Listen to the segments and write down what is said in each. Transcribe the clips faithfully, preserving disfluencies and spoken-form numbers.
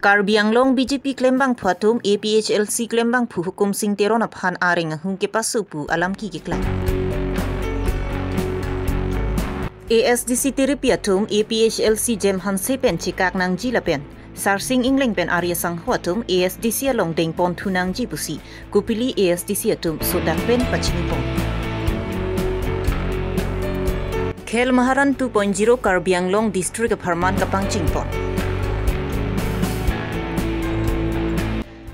Karbi Anglong B J P klembangphu atum A P H L C klembangphu Hukum Sing Teron aphan areng ahu kepaso pu alam keklang. A S D C terepi atum A P H L C Jem Hanse pen chekak nangji lapen Sarsing Engleng pen Arya Sangho atum A S D C along dengpon thu nangji pusi Kopili A S D C atum sodak pen pachinipon. Khel Maharan two point zero Karbi Anglong District apharman kapangchingpon.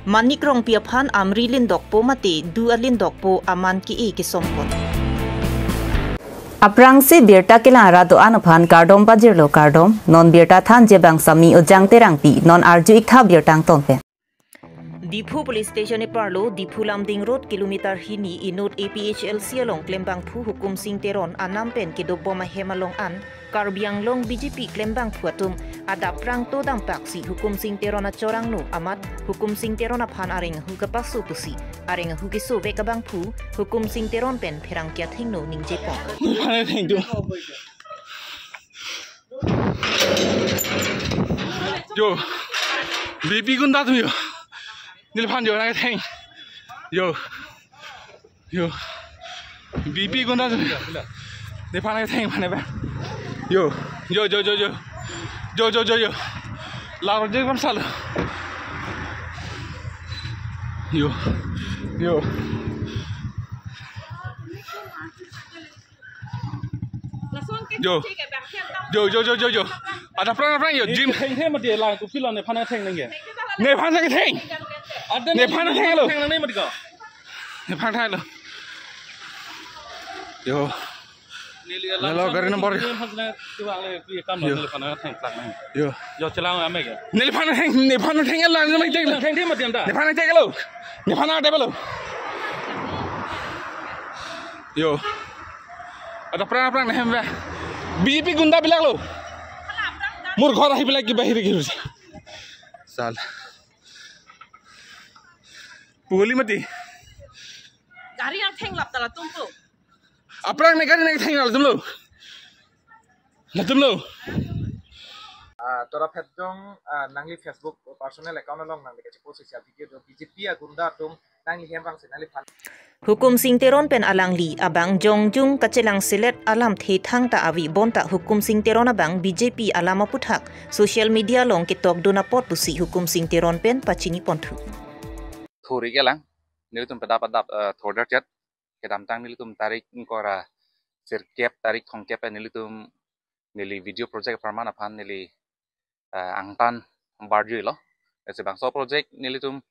Manik Rongpi aphan amri lindokpo mate du alindokpo aman ke-e kesongpon. Aphrangsi birta kelang ra do-an aphan kardom pajirlo kardom, non birta thanji abang Sami Ojang Terangpi, non arju-ik tha birta angton pen. Diphu Police Station eparlo, Diphu Lumding Road, kilometer hini inut A P H L C along klembangphu Hukum Sing Teron anam pen kedobom ahem along an, Karbi Anglong B J P klembangphu atum adap prangto dampaksi Hukum Sing Teron achorangno amat Hukum Sing Teron aphan areng ahu kepaso pusi areng ahu kesovek abangphu Hukum Sing Teron pen pherangke athengno ningjepon. Thank you. Yo, B J P gunda atum yo. Neliphan yo, nangketheng. Yo, yo. B J P gunda atum yo. Neliphan nangketheng mane ba. Yo, yo, yo, yo, yo. Yo, yo, yo, yo. Laro je bam salo. Yo, yo. Yo. Yo, yo, yo, yo, yo. Ada pran, pran, yo, Jim. Theng, theng, mati lang, kopilo nephan theng nangke. Nephan theng, theng. Ada nephan theng lo. Theng nang mati ko. Nephan theng lo. Yo. Neli lo, gari number. Nephan theng, tu ang le, tu kam lo, yo. Nephan theng plak nang. Yo. Yo, chelang ame ke. Nephan theng, nephan theng lang, nephan theng. Theng, theng, mati anda. Nephan theng lo. Nephan theng lo. Yo. Ada pran pran hem ba. B J P gunda bilak lo. Mur ghor ahi bilak ke bahir ke. Sal. Pugoli mati. Gari nangthenglap ta latum pu. Aphrang ne gari nangthenglap latum lo. Latum lo. Ah, tora phetjong, ah, nangli Facebook personal account along nangli kachipost isi a-video do B J P agunda atum nangli hem vangsi nangliphan. Hukum Sing Teron pen alangli abang jongjung kachelang selet alamthe thangta avi bonta Hukum Sing Teron abang B J P alam aputhak social media along ketokdun apot pusi Hukum Sing Teron pen pachinipon thu. Thuri kelang, nelitum pedap adap, eh, thorder chat. Kedamtang nelitum tarik ingkoi ra sirkep, tarik thomkep nelitum neli video project apharman aphan neli, eh, angtan barjuilo. Isi bangso project nelitum,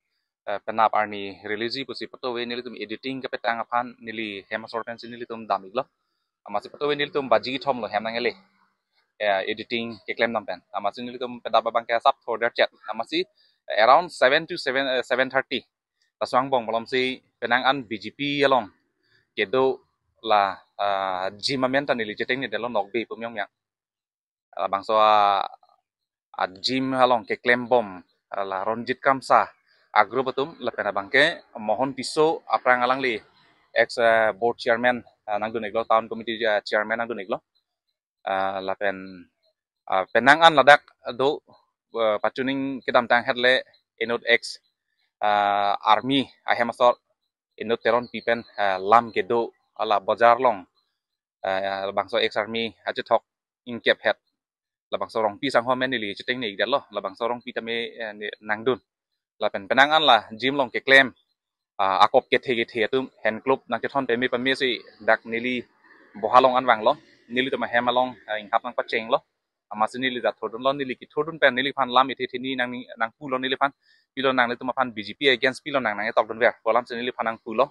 eh, penap arni release pusi patowe nelitum editing kepetang aphan neli hem asor pensi nelitum dam-iklo. Amatsi patowe nelitum baji kethom lo hem nangkele. Eh, editing keklem dam pen. Amatsi nelitum pedap abang ke asap thorder chat. Amatsi around seven to seven, eh, seven thirty. Laso angbong malomsi penang an B J P along kedo la, ah, gym amen ta neli chetengni detlo Nokbe pu miyong miyang. Labangso a, a gym along keklem bom, ah, la Ronjit Kramsa a group atum lapen abang ke Mohon Tisso aphrang alangli ex, eh, board chairman, ah, nangdun-iklo, town committee, eh, chairman nangdun-iklo. Ah, lapen, ah, penang an ladak do, ah, pachuning kedamtang hetle inut ex, ah, army ahem asor inut Teronpi pen, ah, lam kedo ala bojar along, ah, labangso ex army achethok ingkep het labangso Rongpi sangho amen neli chetengni-ik detlo, labangso Rongpi tame, eh, ne nangdun. Lapen penang an la gym along keklem, ah, akop kethe kethe atum hand club nangkethon peme peme si dak neli boha along an vanglo, nelitum ahem along, ah, inghap nangpachenglo. Amatsi neli jat thordunlo, neli kethordun pen neliphan lam ithe theni nang, nangpulo neliphan, pilo nang nelitum aphan B J P against pilo nang nangketokdunver pu alamsi neliphan nangpulo.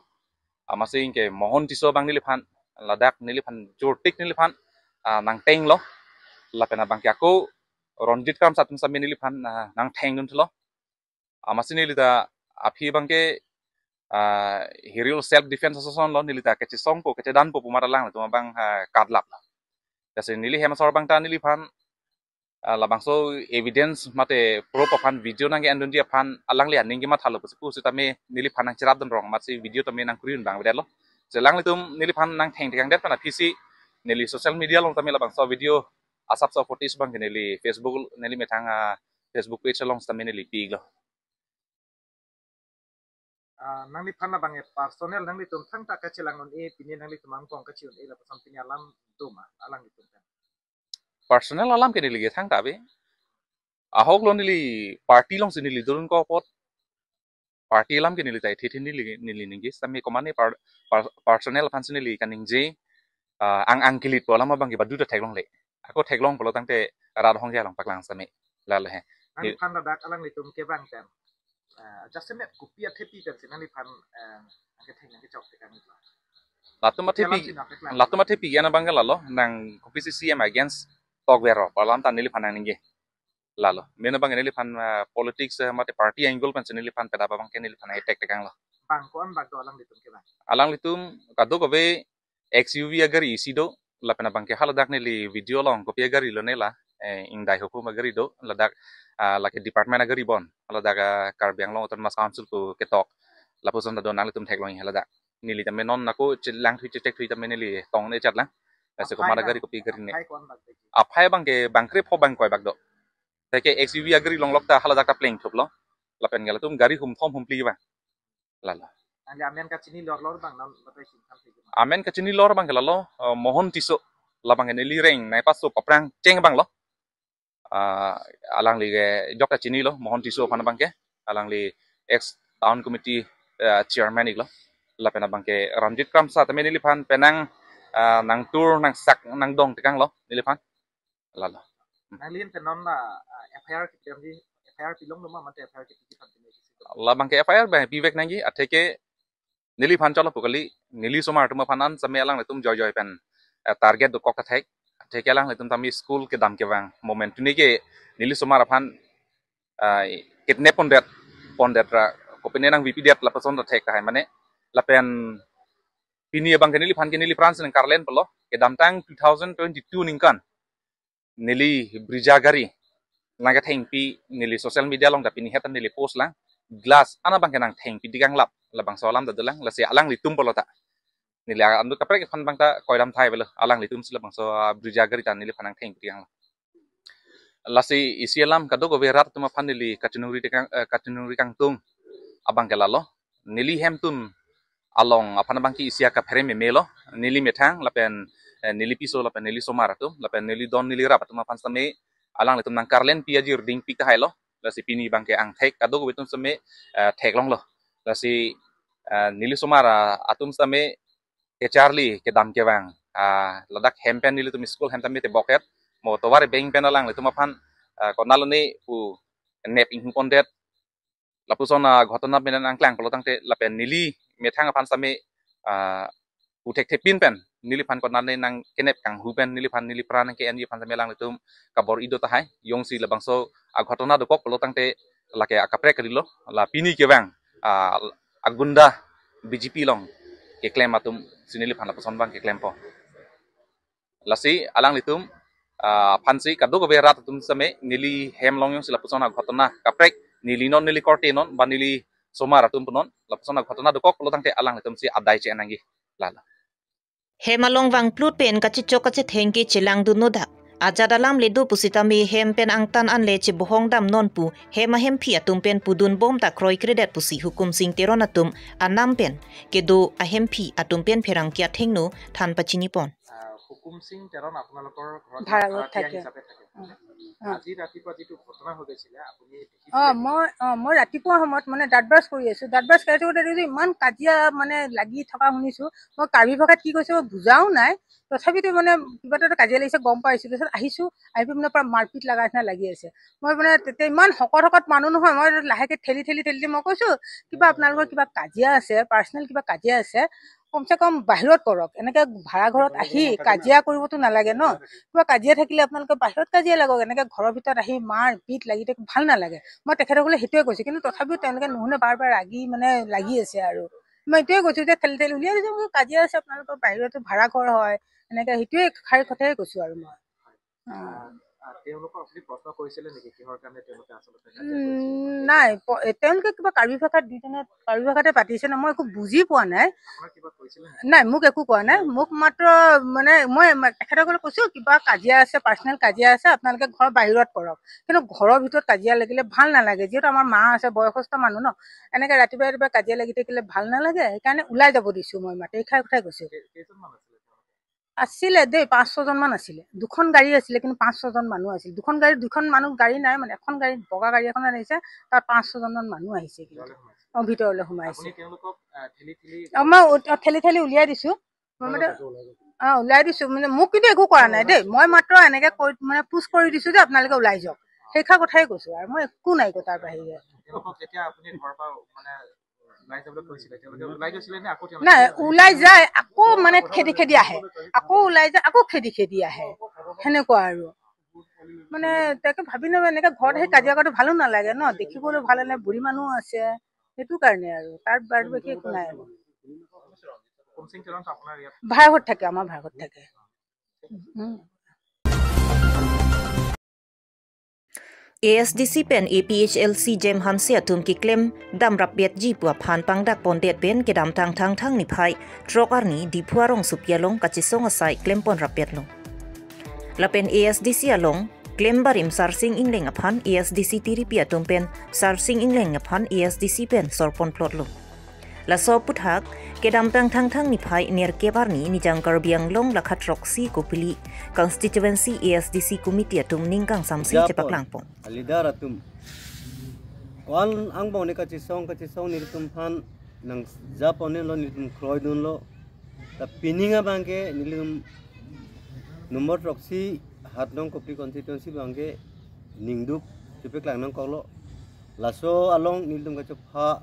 Amatsi ingke Mohon Tisso abang neliphan ladak neliphan jortik neliphan, ah, nangtenglo. Lapen abang ke ako Ronjit Kramsa atum sami neliphan, ah, nangthengdun thulo. Amatsi neli ta aphi abang ke, ah, hiril self defense asonlo, neli ta kechesongpo, kechedanpo pu amat alang latum abang, ah, kadlap. Lasi neli hem asor abang ta neliphan, ah, labangso evidence mate proof aphan video nangke-endunji aphan alangli aning kemathalo pusi pusitame neliphan nangcherapdun rong amatsi video tame nangkuriun abang avedetlo. Jelang litum neliphan nangtheng thekang det pen aphisi neli social media along tame labangso video asapso footage abang ke neli Facebook neli methang, ah, Facebook page along sitame neli pi-iklo. Ah, nangliphan abang e personal nanglitum thangta kachelang un-e, pini nanglitum angkong kachi un-e lapuson pini alam do ma alanglitum pen? Personal alam ke neli ke thangta ave. Ahok lo neli party alongsi neli dodun ko apot. Party alam ke neli ta ithi-ithi neli neli ningje sitame komane par, par, personal aphansi neli kaningje, ah, ang ang kilit po alam abang ke badu ta theklongle. Ako theklong pulo tangte rat ahongja along paklang sitame. Lalo he. Di- Nangliphan ladak alanglitum kevang pen, ah, jasemet kopi athepi pensi nangliphan, eh, nangketheng nangkechok tekang ilo? Latum athepi, Alam si nangkeklang. Latum athepi ana abang ke lalo, nang kopisi C M against tokver ro, pu alam ta neliphan nangningje. Lalo, mena abang ke neliphan, ah, politics, eh, mate party angle pensi neliphan peda abang ke neliphan attack tekanglo. Bang ko-an bak do alanglitum kevang? Alanglitum kadokave X U V agari isi do, lapen abang ke haladak neli video along kopi agari lo nela, eh, ingdai hukum agari do, ladak, ah, lake department agari bon, haladak, ah, Karbi Anglong Autonomous Council pu ketok, lapuson ta do nanglitum theklong haladak. Neli tame non ako chelang thui chechek thui tame neli tong ne chat lang. Lasi Aphai komane bang, gari kopi gari ne. Aphai ko-an bak do? Aphai abang ke bang krepho bang koi bak do. Teke X U V agari longlok ta haladak ta pleng thup lo. Lapen ke latum gari hum thom hum phli abang. Lalo. Nangli amen kachini lor lor bang non batai sing tham thik. Amen kachini lor abang ke lalo, eh, Mohon Tisso. Labang ke neli reng nai paso paprang cheng abang lo. Ah, alangli ke jok ta chinilo, Mohon Tisso aphan abang ke. Alangli ex town committee, eh, chairman iklo. Lapen abang ke Ranjit Kramsa tame neliphan penang, ah, nangtur nangsak nangdong tekanglo neliphan. Lalo. Nanglin pen non la, ah, F I R kipi di, F I R pilong lo ma mate F I R kipi di pan pini? Labang ke F I R bang pivek nangji, atheke neliphan cholo pu kali, neli somar atum aphan an sitame alanglitum joijoi pen, eh, target dokok ta thek, atheke alanglitum tame school kedam kevang moment tuni ke neli somar aphan, ah, kidnap pondet, pondet ra, kopine nangvipidet lapuson ta thek tahai mane, lapen pini abang ke neliphan ke neli apran si nangkarlen pulo, kedamtang two thousand twenty-two ningkan, neli Brezza gari nangkethengpi, neli social media along ta pini het neli post lang, glass ana abang ke nangthengpi dikang lap, labangso alam ta dolang, lasi alanglitum pulo ta. Neli anut kaprek aphan abang ta koidam thai avelo, alanglitum si labangso, ah, Brezza gari ta neliphan nangthengpi dikang lap. Lasi isi alam kadokave rat atum aphan neli kachiningri tekang, eh, kachiningri kangtung abang ke lalo. Neli hemtun along aphan abang ke isi akaphere meme lo, neli methang lapen, eh, neli piso lapen neli somar atum lapen neli don neli rap atum aphan sitame alanglitum nangkarlenpi ajir dingpik tahai lo. Lasi pini abang ke angthek kadokave atum sitame, eh, theklonglo. Lasi, eh, neli somar, ah, atum sitame kecharli kedam kevang, ah, ladak hem pen nelitum school hem tame tebok het, mo tovar beng pen alanglitum aphan, ah, konat lo ne pu nep inghu pondet, lapuson aghotona pen nangklang pulo tangte lapen neli methang aphan sitame, ah, pu thekthe pin pen neliphan konat ne nangkenep kanghu pen neliphan neli pran nangke-enji aphan sitame alanglitum kabor-i do tahai, jongsi labangso aghotona dokok pulo tangte lake akaprek kalilo, la pini kevang, ah, agunda B J P along keklem atum si neliphan lapuson abang keklempo. Lasi alanglitum, ah, aphansi kadokave rat atum sitame neli hem along jongsi lapuson aghotona kaprek neli non neli korte non ba neli somar atum pu non lapuson aghotona dokok pulo tangte alanglitum si adai che-en nangji. Lalo. Hem along vangplut pen kachechok kachetheng ke chelangdun nodak. Ajat alam le do pusitame hem pen angtan anle chebohong dam non pu hem ahemphi atum pen pudun bom ta kroikredet pusi Hukum Sing Teron atum anam pen kedo ahemphi atum pen pherangke athengno than pachini pon. আহ, হুকুম সিং তেৰণ আপোনালোকৰ ঘৰত ভাড়া ভাড়াতীয়া ঘৰত থাকে। হিচাপে থাকে। অ। আজি ৰাতিপুৱা যিটো ঘটনা হৈ গৈছিলে, আপুনি দেখিছিলে অ নেকি? মই অ মই ৰাতিপুৱা সময়ত মানে দাঁত ব্ৰাছ কৰি আছো। দাঁত ব্ৰাছ কৰি থাকোঁতে দেখোঁ ইমান কাজিয়া মানে লাগি থকা শুনিছো। মই কাৰ্বি ভাষাত কি কৈছে মই বুজাও নাই, তথাপিতো মানে কিবা এটা কাজিয়া লাগিছে গম পাইছো। তাৰপিছত আহিছো, আহি পেলাই মানে পুৰা মাৰপিট লগা নিচিনা লাগি আছে। মই মানে তেতিয়া ইমান শকত শকত মানুহ নহয়, মই লাহেকে ঠেলি ঠেলি ঠেলি ঠেলি মই কৈছো, "কিবা আপোনালোকৰ কিবা কাজিয়া আছে, পাৰ্চনেল কিবা কাজিয়া আছে, কমচে কম বাহিৰত কৰক, এনেকে ভাড়া ঘৰত আহি কাজিয়া কৰিবতো নালাগে ন, কিবা কাজিয়া থাকিলে আপোনালোকে বাহিৰত কাজিয়া লাগক, এনেকে ঘৰৰ ভিতৰত আহি মাৰ পিট লাগি থাকিলে ভাল নালাগে।" মই তেখেতসকলে সেইটোৱে কৈছো, কিন্তু তথাপিও তেওঁলোকে নুশুনে, বাৰ বাৰ ৰাগি মানে লাগি আছে আৰু। মই এইটোৱে কৈছো যে ঠেলি ঠেলি উলিয়াই দিছো, "মোৰ কাজিয়া আছে, আপোনালোকৰ বাহিৰতো ভাড়া ঘৰ হয়", এনেকে সেইটোৱে শাৰী কথাই কৈছো আৰু মই। অ। আহ, তেওঁলোকক আপুনি প্ৰশ্ন কৰিছিলে নেকি, কিহৰ কাৰণে তেওঁলোকে আচলতে কাজিয়া কৰিছিল? উম, নাই, প-, এ, তেওঁলোকে কিবা কাৰ্বি ভাষাত, দুইজনে কাৰ্বি ভাষাতে পাতিছে ন, মই একো বুজি পোৱা নাই। আপোনাক কিবা কৈছিলে নেকি? নাই, মোক একো কোৱা নাই। মোক মাত্ৰ, মানে, মই মা-, তেখেতসকলে কৈছো, "কিবা কাজিয়া আছে, পাৰ্চনেল কাজিয়া আছে, আপোনালোকে ঘৰৰ বাহিৰত কৰক।" কিন্তু ঘৰৰ ভিতৰত কাজিয়া লাগিলে ভাল নালাগে, যিহেতু আমাৰ মা আছে, বয়সস্থ মানুহ ন, এনেকে ৰাতিপুৱাই ৰাতিপুৱাই কাজিয়া লাগি থাকিলে ভাল নালাগে, সেইকাৰণে ওলাই যাব দিছো মই মাত্ৰ, এই কথাই কৈছো। কেই-, কেইজনমান আছিলে তেওঁলোকে? আছিলে দেই, পাঁচ ছজন মান আছিলে। দুখন গাড়ী আছিলে, কিন্তু পাঁচ ছজন মানুহ আছিল। দুখন গাড়ী, দুখন মানুহ গাড়ী নাই, মানে, এখন গাড়ী, বগা গাড়ী এখন আহিছে, তাত পাঁচ ছজন মান মানুহ আহিছে কিন্তু। ভিতৰলৈ সোমাইছে? অ, ভিতৰলৈ সোমাইছে। আপুনি তেওঁলোকক, আহ, ঠেলি ঠেলি অ, মই উ-, অ, ঠেলি ঠেলি উলিয়াই দিছো। মই মানে, অ, উলিয়াই দিছো, মানে, মোক কিন্তু একো কৰা নাই দেই। মই মাত্ৰ এনেকে কৈ, মানে, পুছ কৰি দিছো যে আপোনালোকে ওলাই যাওক, সেইষাৰ কথাই কৈছো আৰু মই একো নাই কোৱা তাৰ বাহিৰে। তেওঁলোকক যেতিয়া আপুনি ঘৰৰ পৰা, মানে, ওলাই যাবলৈ কৈছিলে, তেওঁলোকে ওলাই গৈছিলে নে আকৌ তেওঁলোকে নাই, ওলাই যায়, আকৌ, মানে, খেদি খেদি আহে, আকৌ ওলাই যায়, আকৌ খেদি খেদি আহে, সেনেকুৱা আৰু। মানে, তাকে ভাবি ন, এনেকে ঘৰত আহি কাজিয়া কৰাটো ভালো নালাগে ন, দেখিবলৈ ভালো নালাগে, বুঢ়ী মানুহ আছে, সেইটো কাৰণে আৰু, তাৰ বাদ বাকী একো নাই আৰু। কোন চেংচুৰীত আপোনাৰ ইয়াত? ভাড়াঘৰত থাকে, আমাৰ ভাড়াঘৰত থাকে। উম। A S D C pen A P H L C Jem Hanse atum keklem dam rapbetji pu aphan pangdak pondet pen kedamtang Thangthang niphai throk arni Diphu arongsopi along kachesong asai klem pon rapbetlo. Lapen A S D C along klem barim Sarsing Engleng aphan A S D C tiripi atum pen Sarsing Engleng aphan A S D C pen sor pon plotlo. Laso aphuthak, kedamtang Thangthang niphai nerkep arni Nijang Karbi Anglong lakha throksi Kopili Constituency A S D C Committee atum ning kangsamsi Japon. Chepaklang pon. A leader atum. Ko-an angbong ne kachesong, kachesong nelitum aphan nang japon lo, nelitum kroidunlo. Ta pining abangke nelitum number throksi Hatnong Kopili Constituency abangke ningduk chepaklang nangkoklo. Laso along nelitum kachepha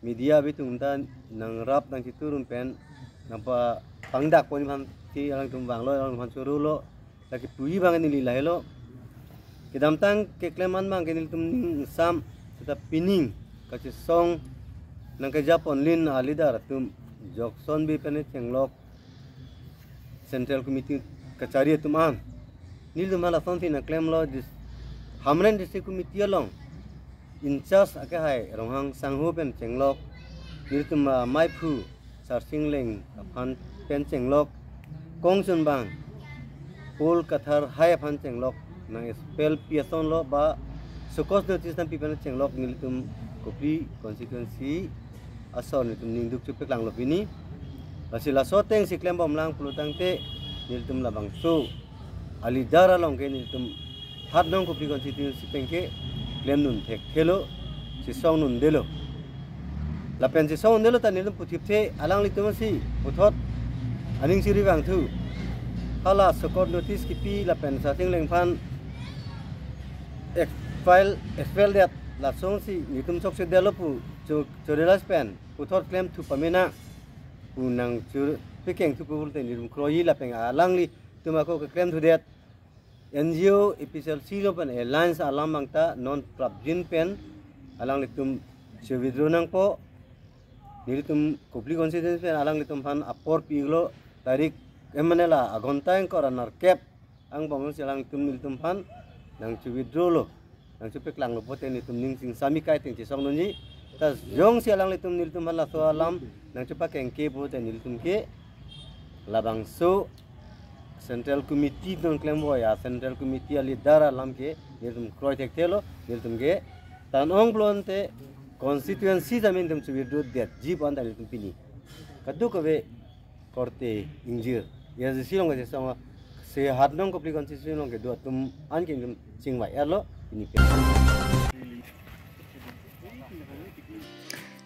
media abitung ta nangrap nangchitur un pen nangpapangdak pon aphan si alangtum vanglo, alangtum aphan chorolo, lake puji abang neli lahelo. Kedamtang keklem an abangke nelitum ning ingsam, seta pining kachesong nangkejapon lin a leader atum Jokson Bey pen chenglok Central Committee kachari atum an. Nelitum hala son si nangklemlo dis-, Hamren District Committee along in charge akehai Ronghang Sangho pen chenglok. Nelitum, ah, maiphu Sarsing Engleng aphan pen chenglok. Kongchun abang Paul Kathar hai aphan chenglok. Nang expel pi asonlo ba show cause notice nangpi pen chenglok nelitum Kopili Constituency asor nelitum ningduk chepaklanglo pini. Lasi laso ateng si klembomlang pulotangte nelitum labangso a leader along ke nelitum Hatnong Kopili Constituency pen ke klemdun thekthelo, chesongdundelo. Lapen chesongdundelo ta nelitum puthipthe alanglitum si puthot aning chiri vangthu. Hala show cause notice kipi lapen Sarsing Engleng aphan expel, expel det lason si nelitum chokchedetlo pu cho-, chorelas pen puthot klemthu pamena pu nangchur pekengthu pu pulote nelitum kroiji lapen alanglitum ako keklem thudet. N G O, A P H L C along pen alliance alam abang ta non prapjin pen alanglitum che-withdraw nangpo. Nelitum Kopili Constituency pen alanglitum aphan apor pi-iklo, tarik, eh, mane la aghonta ingkoi ra nerkep angbong si alanglitum nelitum aphan nangche-withdraw lo, nangchepaklanglo pulote nelitum ning ingsam, kai ateng chesongdunji. Ta jongsi alanglitum nelitum aphan laso alam nangchepakengke pulote nelitum ke labangso Central Committee atum klemvoi a Central Committee a leader alam ke nelitum kroi thekthelo, nelitum ke tan-ong pulote constituency ta nelitum che-withdraw detji pu anta nelitum pini kadokave korte ingjir. A S D C along kachesong, se Hatnong Kopili Constituency along kedo atum an ke nelitum chingvai-etlo pini pen.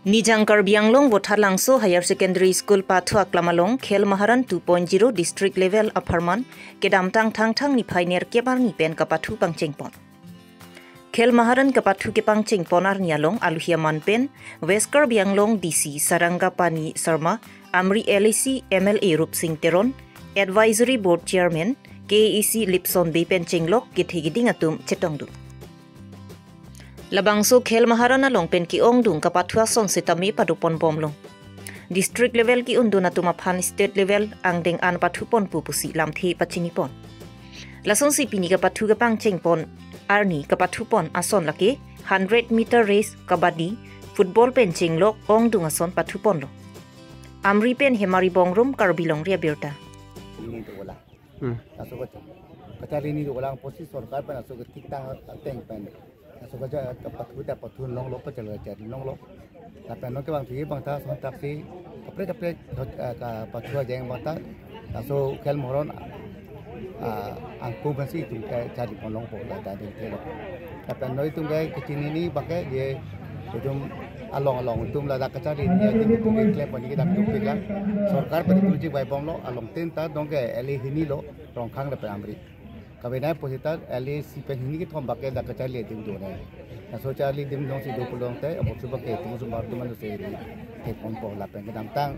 Nijang Karbi Anglong Vothatlangso Higher Secondary School pathu aklam along Khel Maharan two point zero district level apharman kedamtang Thangthang niphai nerkep arni pen kapathu pangchengpon. Khel Maharan kapathu kepangchengpon arni along aluhi aman pen West Karbi Anglong D C Sarangapani Sharma, Amri L A C M L A Rupsing Teron, Advisory Board Chairman K A A C Lipson Bey pen chenglok kethe keding atum chetongdun. Labangso Khel Maharan along pen ke-ongdung kapathu ason setame padoponbomlo. District level ke-undun atum aphan state level angdeng an pathupon pu pusi lamthe pachinipon. Lasonsi pini kapathu kapangchengpon arni kapathupon ason lake hundred meter race, kabaddi, football pen chenglok ongdung ason pathuponlo. Amri pen Hemari Bongrung, Karbi Longri Abirta. Ini itu bola. Hmm. Laso kacharli ni dolang pusi sorkar pen laso ketiktang ateng pen. Laso kaja kapathu ta pathu longlo, kacharli charli longlo. Lapen non kevang thik abang ta sontaksi kaprek kaprek, eh, kapathu ajeng abang ta laso khel moron, ah, angku pensi itum kacharlipon longpo, la ta ding thelo. Lapen non itum ke kachinine abang ke je itum along along itum ladak kacharli ni adim itum ke klem pon ni kedam tupik lang. Sorkar pen itum chingvaibomlo, along tin ta dong ke L A hini lo, Rongkhang lapen Amri. Kavenai pusi ta L A isi pen hini kethom abang ke dak kacharli adim donai. Laso charli adim dongsi do pulote, abangso abang ke itum osomar atum ansi ri theponpo lapen kedamtang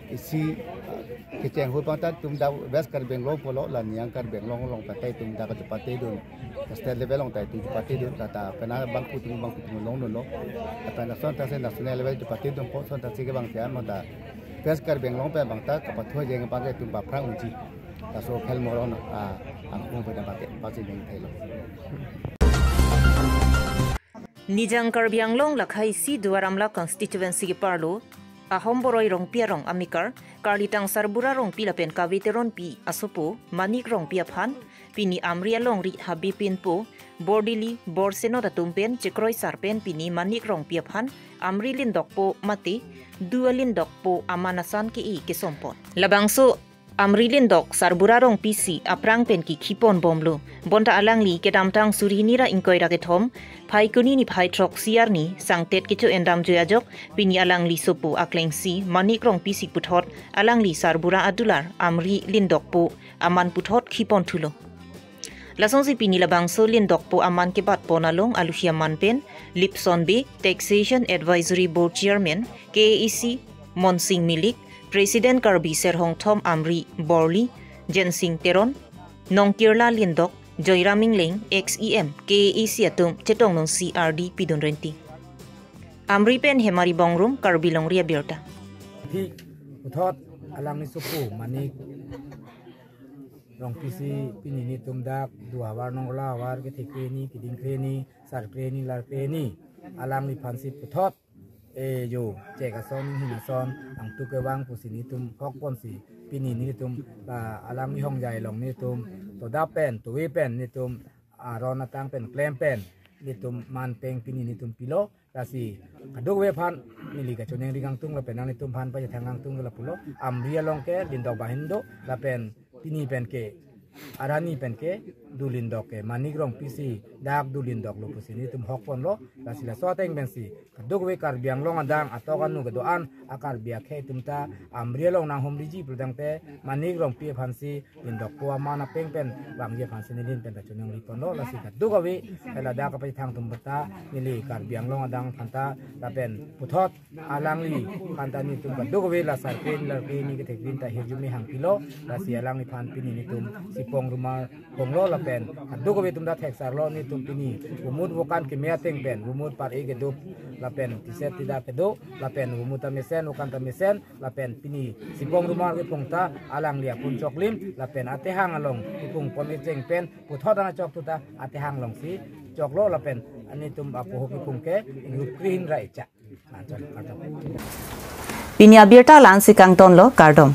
isi, ah, kecheng ahut abang ta itum dak West Karbi Anglong pulo, la niyang Karbi Anglong along pen ta itum dak kachepatedun. State level along ta itum chepatedun, la ta penang abangphu atum abangphu atum longdunlo. Lapen asontaksi national level chepatedunpo, asontaksi kevang tian mo ta West Karbi Anglong pen abang ta kapathu ajeng abang ke itum paphrang unji. Laso khel moron, ah, angku pen abang ke pasi ding thelo. Nijang Karbi Anglong lakhai isi Duar Amla constituency keparlo Ahom Boroi Rongpi arong amekar, karlitang Sarbura Rongpi lapen Kave Teronpi asopo Manik Rongpi aphan pini Amri alongri Habe Pinpo, Bordili, Borsenot atum pen chekroisar pen pini Manik Rongpi aphan Amri Lindokpo mate Du Alindokpo aman asan ke-e kesompon. Labangso Amri Lindok Sarbura Rongpi si aphrang pen kikhiponbomlo. Bonta alangli kedamtang suri hini ra ingkoi ra kethom, Phaikuni niphai throksi arni sangtet kecho-en damjoi ajok, pini alangli sopo aklengsi Manik Rongpi si puthot alangli Sarbura adular Amri Lindokpo aman puthot khiponthulo. Lasonsi pini labangso Lindokpo aman kebatpon along aluhi aman pen Lipson Bey, Taxation Advisory Board Chairman, K A A C, Monsing Milik, President Karbi Serhong Thom Amri Borli, Jensing Teron, Nongkirla Lindok, Joyram Ingleng, ex E M, K A A C atum chetong nung C R D pidun renti. Amri pen Hemari Bongrung, Karbi Longri Abirta. Thik puthot alangli sopo Manik Rongpi si pini nelitum dak Duar Havar Nongla Havar kethekre ni, kedingkre ni, sarkre ni, larkre ni alangliphan si puthot, eh, jo chek ason, hing ason, angtuk kevang pusi nelitum hokponsi pini nelitum, ah, alangli hongjai along nelitum toda pen, tove pen nelitum aron atang pen, klem pen nelitum man pen pini nelitum pilo. Lasi kadokave aphan neli kachoningri kangtung lapen nanglitum aphan pachethang kangtung ke lapulo, Amri along ke Lindok banghini do, lapen pini pen ke, arni pen ke Du Lindok ke Manik Rongpi si dak Du Lindok lo pusi nelitum hokponlo. Lasi laso ateng pensi kadokave Karbi Anglong adang atok anu kedo-an a-Karbi akhei atum ta Amri along nanghumriji pulotangte Manik Rongpi aphan si Lindokpo aman apeng pen vangji aphan si neli pen kachoningri ponlo. Lasi kadokave ladak kapachethang atum aphan ta neli Karbi Anglong adang aphan ta lapen puthot alangliphan ta nelitum kadokave la sarkre ni, larkre ni, kethekre ni ta hirjume hangpilo. Lasi alangliphan pini nelitum sipong rumar honglo lapen kadokave atum ta theksarlo, nelitum pini vomut vokan keme ateng pen vomut par-e kedo lapen tiset tida kedo lapen vomut ta mesen, vokan ta mesen, lapen pini sipong rumar kepung ta alangli apun choklim, lapen atehang along kepung pon kecheng pen puthot an achok thu ta atehang alongsi choklo, lapen nelitum apoho kepung ke ingrup kre-hini ra icha. Anchot kardom. Pini abirta la-ansi kangtonlo, kardom.